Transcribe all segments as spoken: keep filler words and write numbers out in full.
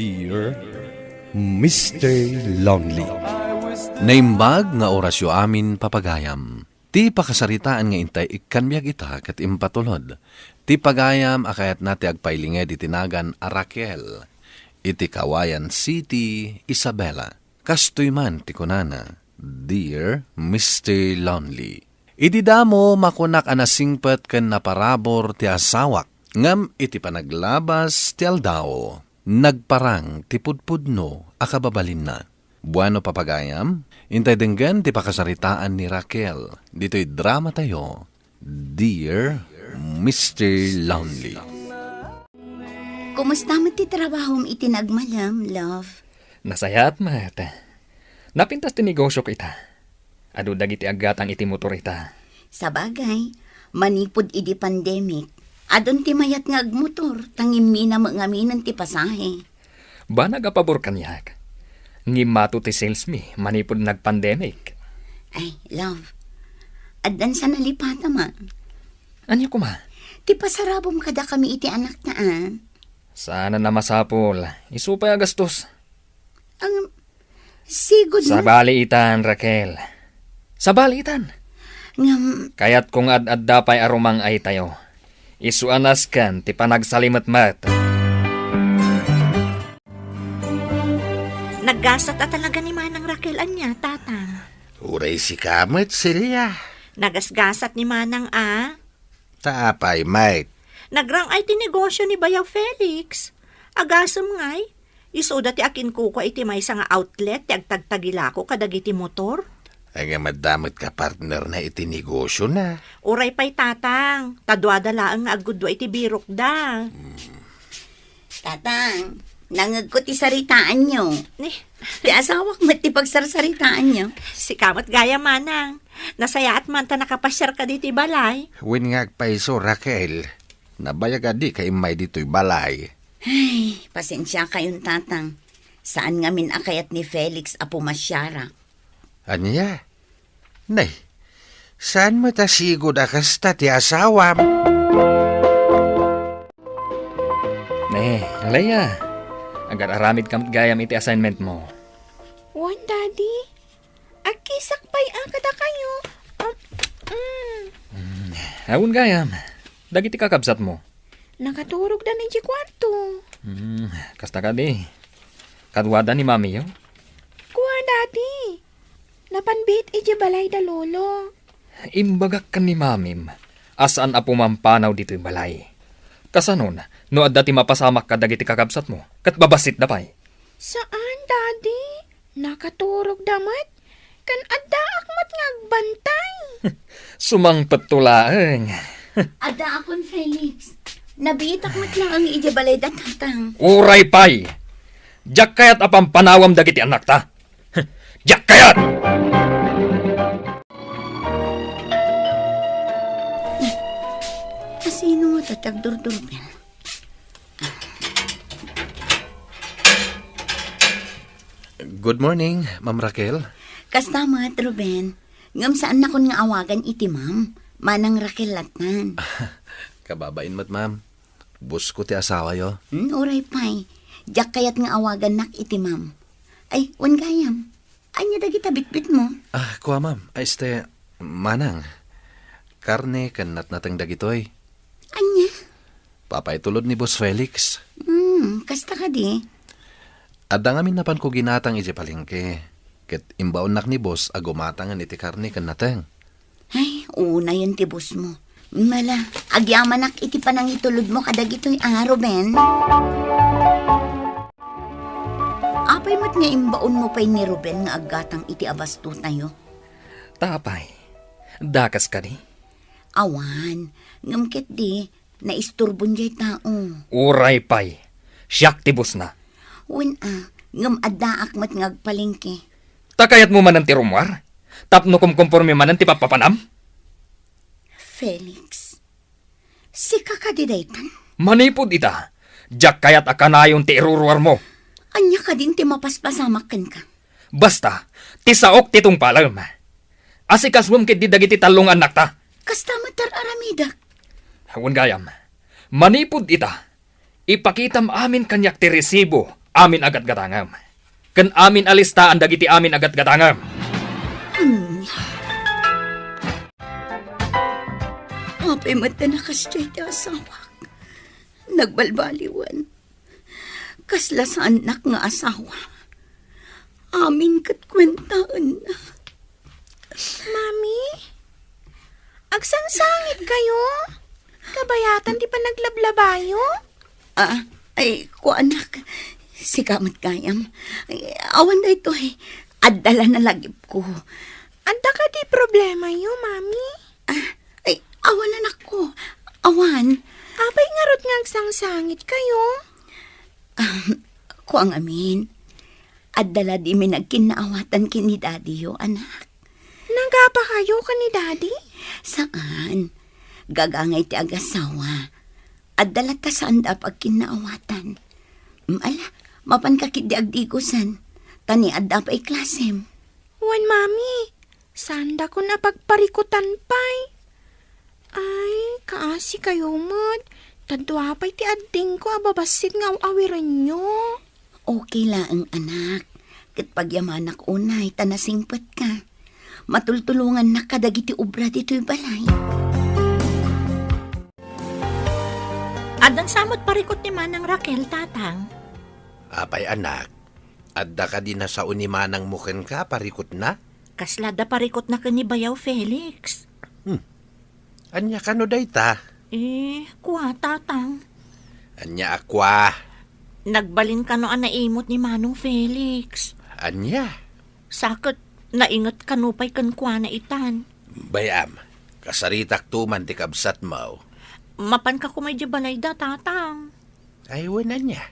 Dear Mister Lonely. Naimbag nga orasyo amin, papagayam. Ti pakasaritaan nga intay ikkan biag ita ket impatulod ti pagayam a kayatna ti agpailinged iti nagan a Raquel iti Cauayan City, Isabela. Kastoy man ti kunana, "Dear Mister Lonely, idi damo makunak a nasingpet ken naparabur ti asawak, ngem iti panaglabas ti aldaw, nagparang ti pudpudno a kababalinna." Bueno, papagayam, intay denggen ti pakasaritaan ni Raquel ditoy dramatayo, Dear Mister Lonely. Kumusta met ti trabahom iti nagmalem, love? Nasayaat met. Napintas ti negosyok ita. Adu dagiti aggatang iti motor ita. Sabagay, manipud idi pandemic, adun ti mayat nga agmotor, ta ngimmina met ngaminen ti pasahe. Banag a pabor kaniak. Ngimmato ti sales mi manipud nagpandemic. Ay, love, addan sa nalipata man. Ania koma? Ti pasarabom kadakami iti anakta, a. Saanen a masapul. Isu pay a gastos. Ang sigud na. Sabali itan, Raquel. Sabali itan. Ngem, kayatko nga ad-adda pay a rumang-aytayo. Isu a nasken ti panagsalimetmet. Naggasat a talaga ni Manang Raquel ania, Tatang? Uray sika met, Celia. Nagasgasat ni Manang a. Ta apay met? Nagrang-ay ti negosyo ni Bayaw Felix. Agasem ngay, isuda ti akinkukua iti maysa nga outlet ti agtagtagilako kadagiti motor. Ay, nga madamot ka partner na iti negosyo na. Uray pay, Tatang, ta duada laeng nga aggudua iti birokda. Hmm. Tatang, nangegko ti saritaanyo. Ni? Ti asawak met ti pagsarsaritaanyo. Sika met gayam, Manang. Nasayaat man ta nakapasiar ka ditoy balay. Wen nga agpayso, Raquel. Nabayag a dika immay ditoy balay. Ay, pasensiakayon, Tatang. Saan ngamin a kayat ni Felix a pumasiarak. Ania? Nay, saan met a sigud a kasta ti asawam? Ne, Leia, agar-aramid ka met gayam iti assignment mo. Wen, Daddy. Agkisak pay a kadakayo. Um, mm. Mm, awan gayam. Dagiti kakabsat mo? Nakaturogdan iti kuarto. Hmm, kasta kadi. Kaduada ni mamiyo? Kua, Daddy. Napan biit iti balay da Lolo. Imbagak ken ni mamim a saan a pumampanaw ditoy balay. Kasanon, no adda ti mapasamak kadagiti kakabsatmo, ket babassitda pay? Saan, Daddy. Nakaturogda met. Ken addaak met nga agbantay. Sumangpetto laeng. Addaakon, Felix. Nabiitak met laeng idiay balay da Tatang. Uray pay! Diak kayat a pampanawam dagiti annakta. Diak kayat! Asino nga tatagdurdurben? Good morning, Ma'am Raquel. Kasta met, Ruben. Ngem saannakon nga awagan iti ma'am. Manang Raquel lattan. Kababain met, ma'am. Boss ko ti asawayo. Hmm, uray pay. Diak kayat nga awagannak iti ma'am. Ay, wen gayam. Ania dagita bitbitmo? Ah, kua, ma'am. Ay, este, manang. Karne ken natnateng dagitoy. Ania? Papaitulod ni Boss Felix. Hmm, kasta kadi? Adda ngamin napanko ginatang idiay palengke. Ket imbaonnak ni Boss a gumatangen iti karne ken nateng. Ay, unayen ti boss mo. Mala, agyamanak iti panangitulod mo kadagitoy a, Ruben. Apay met nga imbaon mo pay ni Ruben nga aggatang iti abasto tayo? Tapay, dakas kadi? Awan, ngem ketdi, naisturbon jay tao. Uray pay, siak ti boss na. Wen a, ngem addaak met nga agpalengke. Ta kayatmo manen ti rummuar? Tapno kumkomporme manen ti pappapanam? Felix, sika kadi daytan? Manipud ita, diak kayat a kanayon ti iruruarmo. Ania kadin ti mapaspasamak kenka? Basta, ti saok ti tungpalem. Asikasuem ketdi dagiti tallo nga annakta. Kasta met ti ar-aramidek. Wen gayam, manipud ita, ipakitam amin kaniak ti resibo amin a gatgatangem, ken amin a listaan dagiti amin a gatgatangem. Ania? Apay met ta nakasdiay ti asawak? Nagbalbaliwen. Kasla saannak nga asawa. Amin ket kuentaenna. Mami, agsangsangit kayo? Kabayatan ti panaglablabayo? Ah, ay, kuanak. Sika met gayam. Ay, awan daytoy. Adda la nalagipko. Adda kadi problemayo, Mami? Ah, ay, awan, anakko. Awan. Apay ngarud nga agsangsangit kayo? Ah, kua ngamin. Adda la dimi nagkinnaawatan ken ni Daddy yo, anak. Nagapa kayo ken ni Daddy? Saan. Gagangay ti agasawa. Adda la ta saanda pagkinnaawatan. Mm, ala, mapanka ketdi agdigosan. Ta ni adda pay klasem. Wen, Mami, saandakon a pagparikutan pay. Ay, kaasi kayo met. Ta dua pay ti addingko a babassit nga aw-awirenyo. Okay laeng, anak. Ket pagyamanak unay ta nasingpetka. Matultulongannak kadagiti obra ditoy balay. Addan sa met parikut ni Manang Raquel, Tatang? Apay, anak, adda kadi nasao ni manangmo kenka a parikutna? Kasla adda parikutna ken ni Bayaw Felix. Hmm. Ania kano dayta? Eh, kua, Tatang. Ania a kua? Nagbalin kano a naimut ni Manong Felix. Ania? Sa ket nainget kano pay kenkuana itan. Bay-am, kasaritakto man ti kabsatmo. Mapanka koma idiay balayda, Tatang? Ay, wen, ania?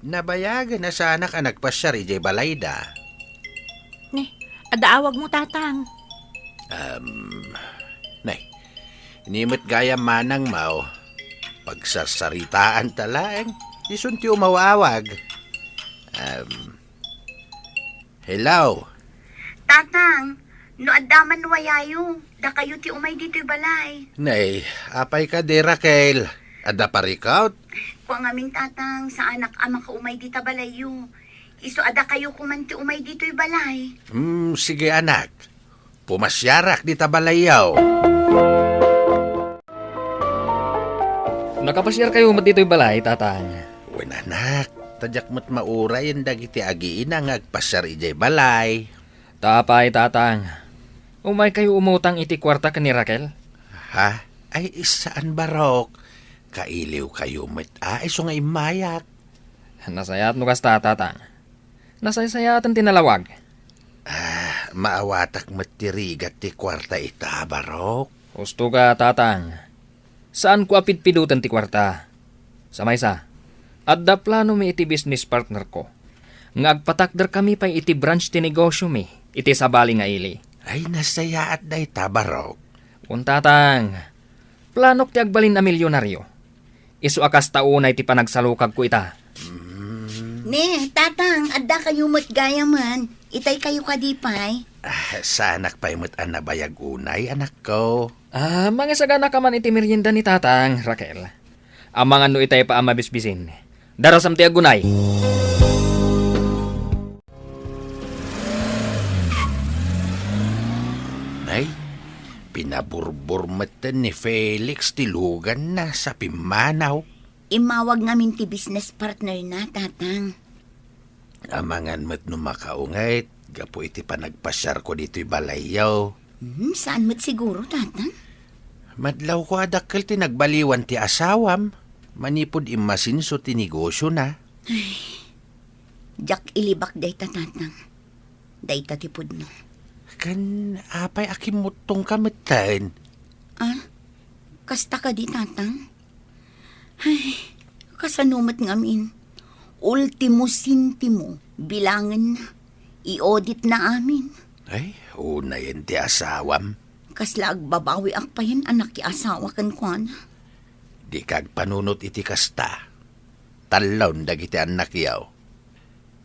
Nabayagen a saanak a nagpasiar idiay balayda. Ne, adda awagmo, Tatang. Um, nay, ni met gayam manangmo, pagsarsaritaan ta laeng, isun ti umaw-awag. Um, Hello. Tatang, no adda man wayayo, dakayo ti umay ditoy balay. Nay, apay kadi, Raquel? Adda parikut? Kua ngamin, Tatang, saanak a makaumay dita balayyo. Isu a dakayo koman ti umay ditoy balay. Hmm, sige, anak. Pumasiarak dita balayyo. Nakapasiarkayo met ditoy balay, Tatang? Wen, anak, ta diak met maurayen dagiti agiina nga agpasiar idiay balay. Ta apay, Tatang? Umaykayo umutang iti kuarta ken ni Raquel? Ha? Ay, saan, barok. Kailiwkayo met a, isu nga immayak. Nasayaat no kasta, Tatang. Nasaysayaatan ti nalawag. Ah, maawatak met ti rigat ti kuarta ita, barok. Husto ka, Tatang. Saanko a pidpiduten ti kuarta. Sa maysa, adda planomi iti business partnerko nga agpatakderkami pay iti branch ti negosyomi iti sabali nga ili. Ay, nasayaat dayta, barok. Wen, Tatang, planok ti agbalin a milionario. Isu a kasta unay ti panagsalukagko ita. Ne, Tatang, adda kayo met gayamen. Itay kayo kadi pay? Ah, saanak pay met a nabayag unay, anakko. Ah, mangisagana ka man iti merienda ni Tatang, Raquel. Amangan no itay pa a mabisbisin. Darasam ti agunay. Nay, pinaburbor metten ni Felix ti luganna sa pimmanaw. Immawag ngamin ti business partner na, Tatang. Amangan met no makaunget gapu iti panagpasiarko ditoy balayyo. Hmm, saan met siguro, Tatang? Madlawko a dakkel ti nagbaliwan ti asawam manipud immasinso ti negosyona. Ay, diak ilibak dayta, Tatang. Dayta ti pudno. Ken apay a kimmuttongka metten? Ah, kasta kadi, Tatang? Ay, kasano met ngamin? Ultimo sentimo, bilangenna. I-audit na amin. Ay, unayen ti asawam. Kasla agbabawiak payen a nakiasawa kenkuana. Dika agpanunot iti kasta. Tallon dagiti annakyo.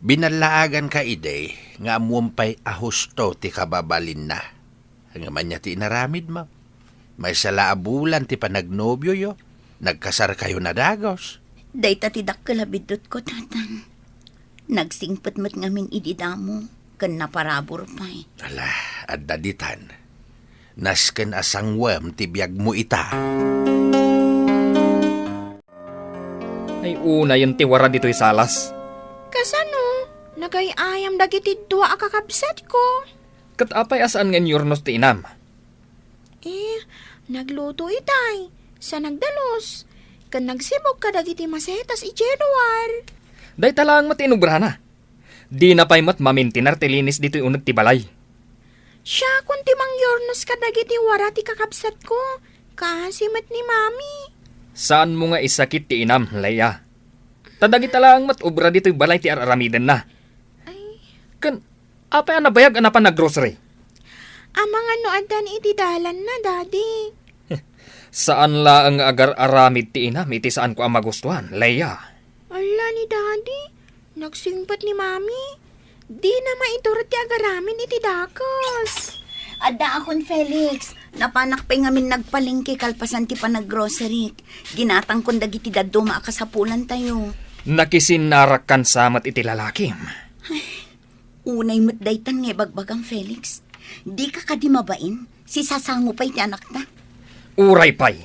Binallaaganka idi nga ammuem pay a husto ti kababalinna. Ngem ania ti inaramidmo? Maysa la a bulan ti panagnobioyo, nagkasarkayo a dagus. Dayta ti dakkel a biddutko, Tatang. Nagsingpet met ngamin idi damo, ken naparabur pay. Ala, adda ditan. Nasken a sangwem ti biagmo ita. Ay, unayen ti wara ditoy salas. Kasano? Nagay-ayam dagiti dua a kakabsatko. Ket apay a saan nga inyurnos ti inam? Eh, nagluto itay, sa nagdalus, ken nagsibog kadagiti masetas idiay luar. Dayta laeng met ti inubrana. Dina pay met mamintinar ti linis ditoy uneg ti balay. Siakon ti mangyurnos kadagiti wara ti kakabsatko, kaasi met ni Mami. Saanmo nga isakit ti inam, Leia. Ta dagita laeng met obra ditoy balay ti ar-aramidenna. Ay. Ken apay a nabayag a napan naggrocery? Amangan no addan iti dalanna, Daddy. Saan laeng nga agar-aramid ti inam iti saanko a magustuan, Leia. Ala ni Daddy, nagsingpet ni Mami. Dina maiturod ti agaramid iti dakes. Addaakon, Felix. Napanak pay ngamin nagpalengke kalpasan ti panaggrocery. Ginatangkon dagiti dadduma a kasapulantayo. Nakisinnarakkan sa met iti lalakim. Unay met daytan nga ibagbagam, Felix. Dika kadi mabain? Sisasango pay ti anakta. Uray pay.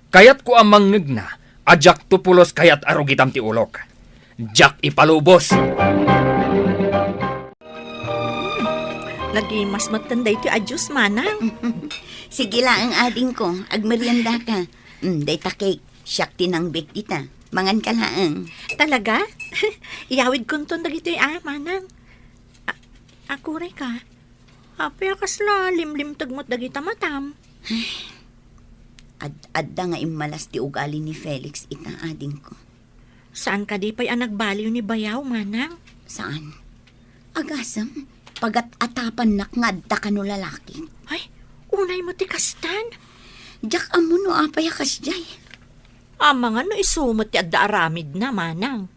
Kayatko a mangngegna a diakto pulos kayat a rugitam ti ulok. Diak ipalubos. Nagimas metten daytoy a juice, manang. Sige laeng, adingko. Agmeriendaka. Mm, dayta cake. Siak ti nangbake dita. Manganka laeng. Talaga? Iyawidkonton dagitoy a, manang. A-, aguray ka. Apay a kasla limlimteg met dagita matam? Ad-, adda nga immalas ti ugali ni Felix ita, adingko. Saan kadi pay a nagbaliw ni bayaw, manang? Saan? Agasem, pagat-atapannak nga adda kano lalaki. Ay, unay met ti kastan. Diak ammo no apay a kasdiay. Amangan no isu met ti adda aramidna, manang.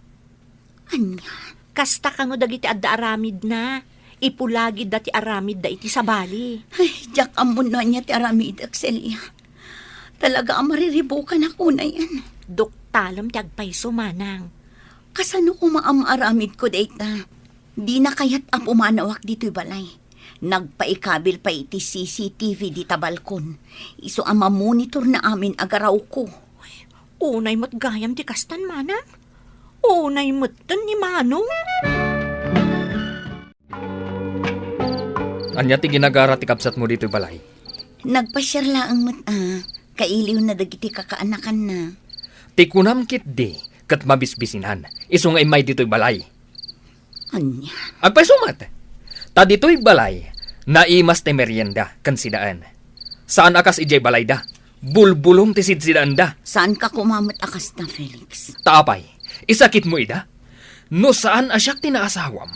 Ania? Kasta kano dagiti adda aramidna. Ipulagidda ti aramidda iti sabali. Ay, diak ammo no ania ti aramidek, Celia. Talaga a mariribukanak unayen. Duktalem ti agpayso, manang. Kasano koma a maaramidko dayta? Dina kayat a pumanawak ditoy balay. Nagpaikabil pay iti C C T V dita balkon. Isu a mamonitor na amin a garawko. Unay met gayam ti kastan, manang. Unay metten ni Manong. Ania ti ginagara ti kabsatmo ditoy balay? Nagpasiar laeng met a, kailiwna dagiti kakaanakanna. Ti kunam ketdi, ket mabisbisinan, isu nga immay ditoy balay. Ania? Agpayso met. Ta ditoy balay, naimas ti merienda ken sidaen. Saan a kas idiay balayda, bulbulong ti sidsidaenda. Saanka koma met a kasta, Felix? Ta apay, isakitmo ida? No saan a siak ti naasawam,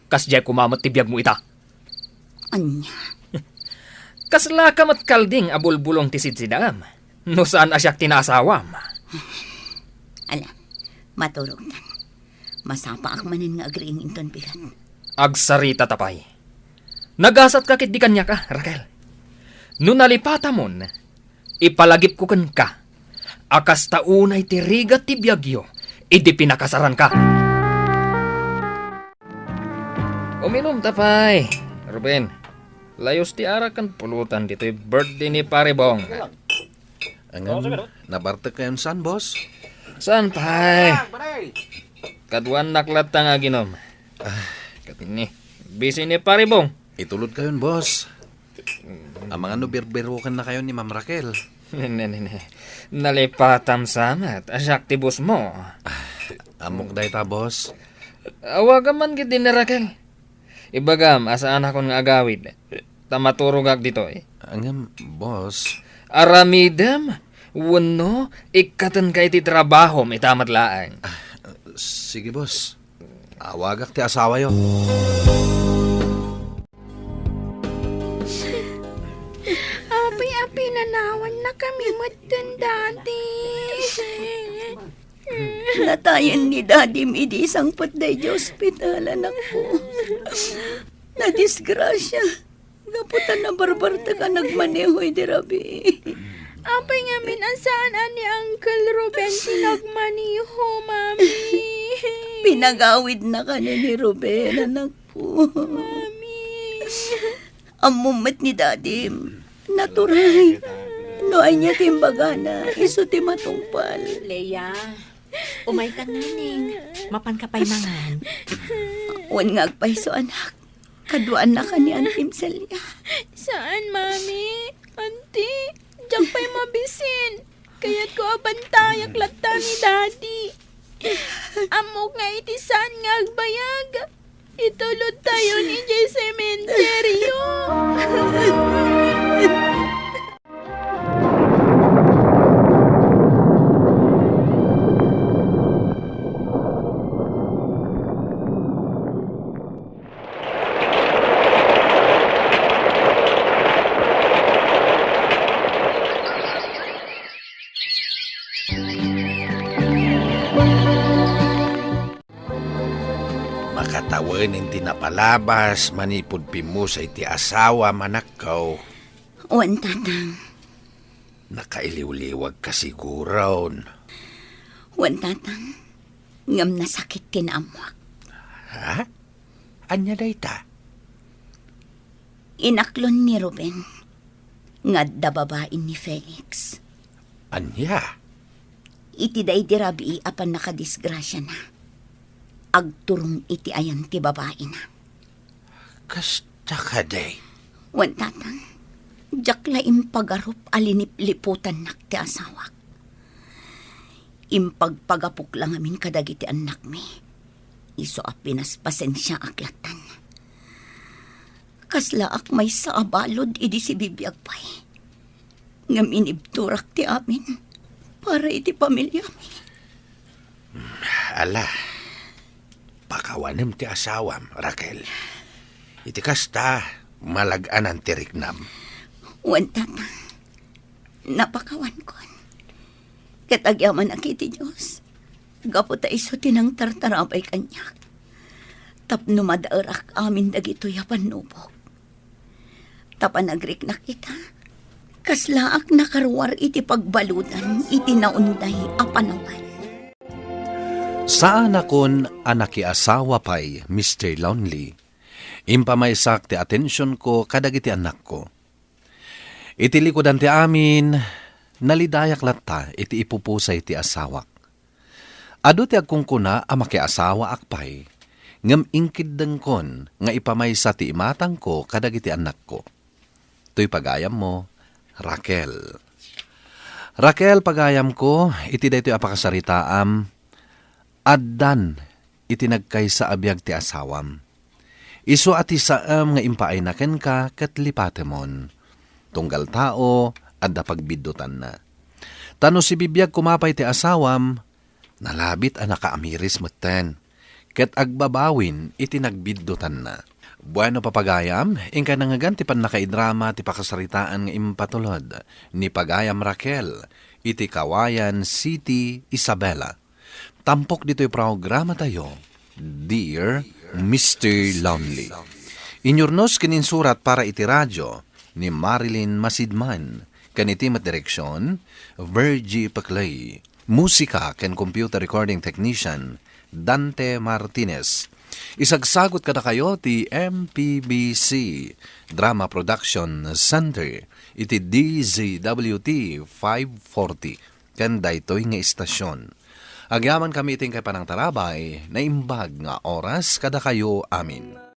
kasdiay koma met ti biagmo ita. Ania? Kaslaka met kalding a bulbulong ti sidsidaem, no saan a siak ti naasawam. Ala, maturogtan. Masapaak manen nga agriing inton bigat. Agsarita ta pay. Nagasatka ketdi kaniak a, Raquel. No nalipatamon, ipalagipko kenka a kasta unay ti rigat ti biagyo idi pinakasaranka. Uminom ta pay, Ruben. Layos ti arak ken pulutan ditoy birthday ni Pare Bong. Ngem, nabartek kayon saan, boss? Saan pay? Kaduanak latta nga aginom. Ah, ket ni, busy ni Pare Bong. Itulod kayon, boss. Amangan no birbiroken na kayo ni Ma'am Raquel. Ne, ne, ne. Nalipatam sa met, a siak ti boss mo. Ah, ammok dayta, boss. Awagam man ketdi ni Raquel. Ibagam a saanakon nga agawid, ta maturogak ditoy. Ngem, boss. Aramidem wenno ikkatenka iti trabahom ita met laeng. Ah, sige, boss. Awagak ti asawayo. Apay a pinanawannakami metten dati. Natayen ni Dadim idi sangpet daydiay ospital, anakko. Nadisgrasia. Gapu ta nabarbartek a nagmaneho idi rabii. Apay ngamin a saan a ni Uncle Ruben ti nagmaneho, Mami? Pinagawidna kano ni Ruben, anakko. Mami. Ammom met ni Dadim. Naturay. No ania ti imbagana, isu ti matungpal. Leia, umayka nganing. Mapanka pay mangan. Wen nga agpayso, anak. Kaduaannaka ni Antim Celia. Saan, Mami? Anti, diak pay mabisin. Kayatko a bantayak latta ni Daddy. Ammok nga iti saan nga agbayag, itulodtayon idiay sementeryo. Makatawen ti napalabas manipud pimmusay ti asawam, anakko. Wen, Tatang. Nakailiwliwagka siguron. Wen, Tatang. Ngem nasakit ti naammuak. Ha? Ania dayta? Inaklon ni Ruben nga adda babain ni Felix. Ania? Iti daydi rabii a pannakadisgrasiana, agturong iti ayan ti babaina. Kasta kadi? Wen, Tatang, diak la impagarup a linipliputannak ti asawak. Impagpagapok la ngamin kadagiti annakmi. Isu a pinaspasensiaak lattan. Kaslaak maysa a balud idi sibibiag pay. Ngem inibturak ti amin para iti pamiliami. Ala, pakawanem ti asawam, Raquel. Iti kasta, malag-anan ti riknam. Wen, Tatang, napakawankon. Ket agyamanak iti Dios, gapu ta isu ti nangtartarabay kaniak. Tapno madaerak amin dagitoy a pannubok. Ta panagriknak ita, kaslaak nakaruar iti pagbaludan iti naunday a panawan. Saanakon a nakiasawa pay, Mister Lonely. Impamaysak ti atensionko kadagiti annakko. Iti likudan ti amin, nalidayak latta iti ipupusay ti asawak. Adu ti agkunkuna a makiasawaak pay, ngem inkiddengkon nga ipamaysa ti imatangko kadagiti annakko. Toy pagayammo, Raquel. Raquel, pagayamko, iti daytoy a pakasaritaam, addan iti nagkaysa a biag ti asawam. Isu a ti saem nga impaayna kenka ket lipatemon. Tunggal tao, adda pagbiddutanna. Ta no sibibiag koma pay ti asawam, nalabit a nakaamiris metten, ket agbabawin iti nagbiddutanna. Bueno, papagayam, inkay nangngegan ti pannakaidrama ti pakasaritaan nga impatulod ni Pagayam Raquel iti Cauayan City, Isabela. Tampok ditoy programatayo, Dear Mister Lonely. Inyurnos ken insurat para iti radio ni Marilyn Masidman, ken iti met direksion, Virgie Peclay. Musika ken computer recording technician, Dante Martinez. Isagsagut kadakayo ti M P B C Drama Production Center iti D Z W T five forty. Ken daytoy nga istasion. Agyamankami iti inkay panangtarabay, naimbag nga oras kadakayo amin.